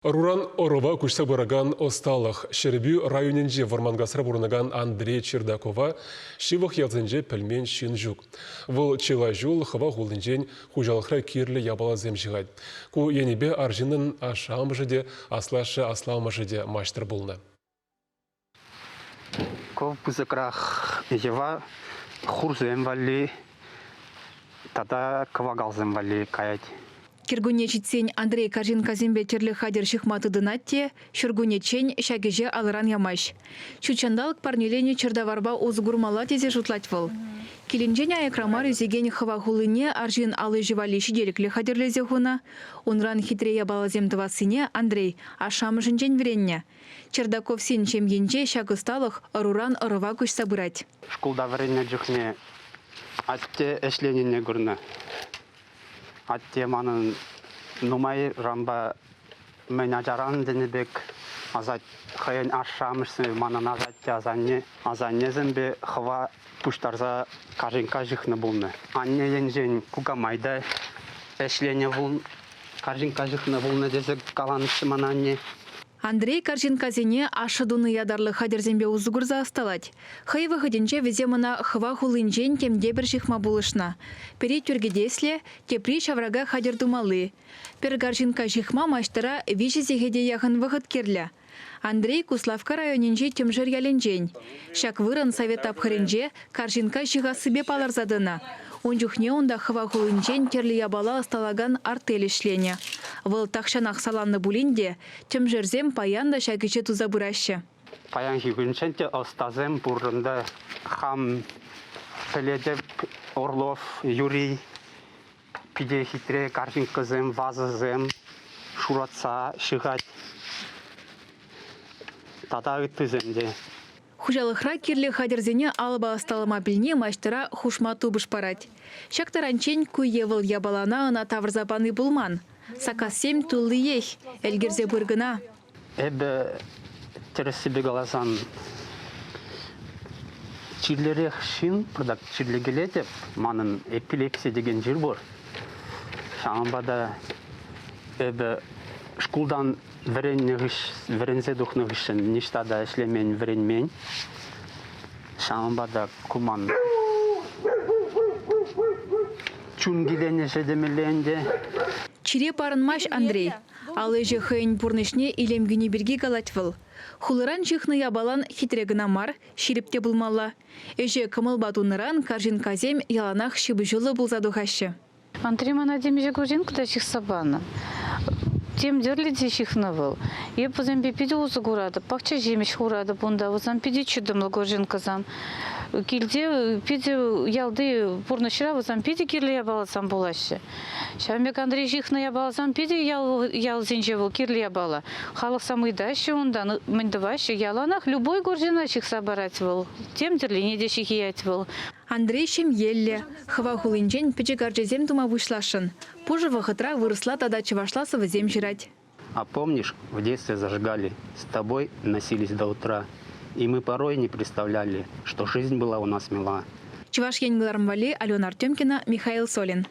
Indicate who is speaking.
Speaker 1: Ӑруран ӑрӑва куҫса пыракан ӑсталӑх Ҫӗрпӳ районӗнчи Вӑрманкасра пурӑнакан Андрей Чердакова ҫывӑх ялсенче пӗлмен ҫын ҫук. Вӑл чылай ҫул хӑва хулинчен хуҫалӑхра кирлӗ япаласем ҫыхать. Ку енӗпе арҫыннӑн ашшӗ-амӑшӗ те, аслашшӗ-асламӑшӗ те маҫтӑр пулнӑ.
Speaker 2: Ку пысӑкрах йӑва хурсем валли тата кӑвакалсем валли каять.
Speaker 3: Кӗркунне ҫитсен Андрей карҫинккасемпе тӗрлӗ хатӗр ҫыхма тытӑнать те ҫуркуннеччен ҫак ӗҫе алӑран ямасть. Ҫут ҫанталӑк парнеленӗ чӗртаварпа усӑ курмалла тесе шутлать вӑл. Килӗнчен аякра мар ӳсекен хӑва хуллине арҫын ал ӗҫӗ валли ҫителӗклӗ хатӗрлесе хунӑ. Унран хитре япаласем тӑвассине Андрей ашшӗ-амӑшӗнчен вӗреннӗ. Чердаковсен ҫемйинче ҫак ӑсталӑх ӑруран ӑрӑва куҫса пырать.
Speaker 2: Шкулта вӗреннӗ чухне атте ӗҫленине курнӑ. Атте манӑн нумайранпа мӗн ачаран тенӗ пек асат хӑйӗн ашшӗ-амӑшӗ манӑн асатте асанне асаннесемпе хӑва пуҫтарса карҫинкка ҫыхнӑ пулнӑ. Анне енчен кукамай та ӗҫленӗ карҫинкка ҫыхнӑ пулнӑ тесе каланӑччӗ мана анне.
Speaker 3: Андрей карҫинккасене ашшӗ тунӑ ятарлӑ хатӗрсемпе усӑ курса ӑсталать. Хӑй вӑхӑтӗнче вӗсем ӑна хӑва хуллинчен темтепӗр ҫыхма пулӑшнӑ. Пӗри тӳркӗтеслӗ, тепри ҫаврака хатӗр тумалли. Пӗр карҫинкка ҫыхма маҫтӑра виҫӗ сехете яхӑн вӑхӑт кирлӗ. Андрей Куславкка районӗнчи Тӗмшер ялӗнчен. Ҫак вырӑн совет тапхӑрӗнче карҫинкка ҫыхассипе палӑрса тӑнӑ. Ун чухне унта хӑва хулинчен тӗрлӗ япала ӑсталакан артель ӗҫленӗ. Вӑл тахҫанах саланнӑ пулин те тӗмшерсем паян та ҫак ӗҫе туса пыраҫҫӗ.
Speaker 2: Паянхи кунччен те ӑстасем пур ӗнтӗ. Хам пӗлетӗп, Орлов Юрий питӗ хитре карҫинккасем, вазӑсем шуратса ҫыхать. Тата ыттисем те.
Speaker 3: Хуҫалӑхра кирлӗ хатӗрсене алӑпа ӑсталама пӗлни маҫтӑра хушма тупӑш парать. Ҫак таранччен ку е вӑл япалана ӑна тавӑрса пани пулман. Саккассем туллиех, ӗлкӗрсе пыр кӑна.
Speaker 2: Эпӗ тӗрӗссипе каласан чирлӗрех ҫын, пӑртак чирлекелетӗп. Манӑн эпилепси текен чир пур. Ҫавӑнпа та эпӗ шкултан Вӗреннӗ хыҫ, вӗренсе тухнӑ хыҫҫӑн ниҫта та ӗҫлемен, вӗренмен. Ҫавӑнпа та ку ман чун киленӗҫӗ темелле ӗнтӗ.
Speaker 3: Чире парӑнмасть Андрей. Ал ӗҫӗ хӑйӗн пурнӑҫне илем кӳни пирки калать вӑл. Хулӑран ҫыхнӑ япалан хитре кӑна мар, ҫирӗп те пулмалла. Ӗҫе кӑмӑлпа тунӑран карҫинккасем яланах ҫыпӑҫуллӑ пулса тухаҫҫӗ.
Speaker 4: Андрей мана темиҫе корзинка та ҫыхса панӑ. Тем тӗрлӗ те ҫыхнӑ вӑл. Эп вӗсемпе питӗ усӑ куратӑп. Пахча ҫимӗҫ хуратӑп унта. Вӗсем питӗ чӑтӑмлӑ корзинкӑсем. Килте питӗ ялти пурнӑҫра вӗсем питӗ кирлӗ япаласем пулаҫҫӗ. Ҫавӑн пек Андрей ҫыхнӑ япаласем питӗ ял, ялсенче вӑл кирлӗ япала. Халӑхсем ыйтаҫҫӗ унтан, мӗн тӑваҫҫӗ. Яланах любой корзина ҫыхса парать вӑл. Тем тӗрлине те ҫыхиять вӑл.
Speaker 3: Андрей ҫемьеллӗ, хӑва хулинчен пӗчӗк арчасем тума пуҫласшӑн. Пушӑ вӑхӑтра вырӑсла тата чӑвашла сӑвӑсем ҫырать.
Speaker 2: А помнишь, в детстве зажигали, с тобой носились до утра, и мы порой не представляли, что жизнь была у нас мила.
Speaker 3: Чӑваш Ен кӑларӑм валли Алена Артемкина, Михаил Солин.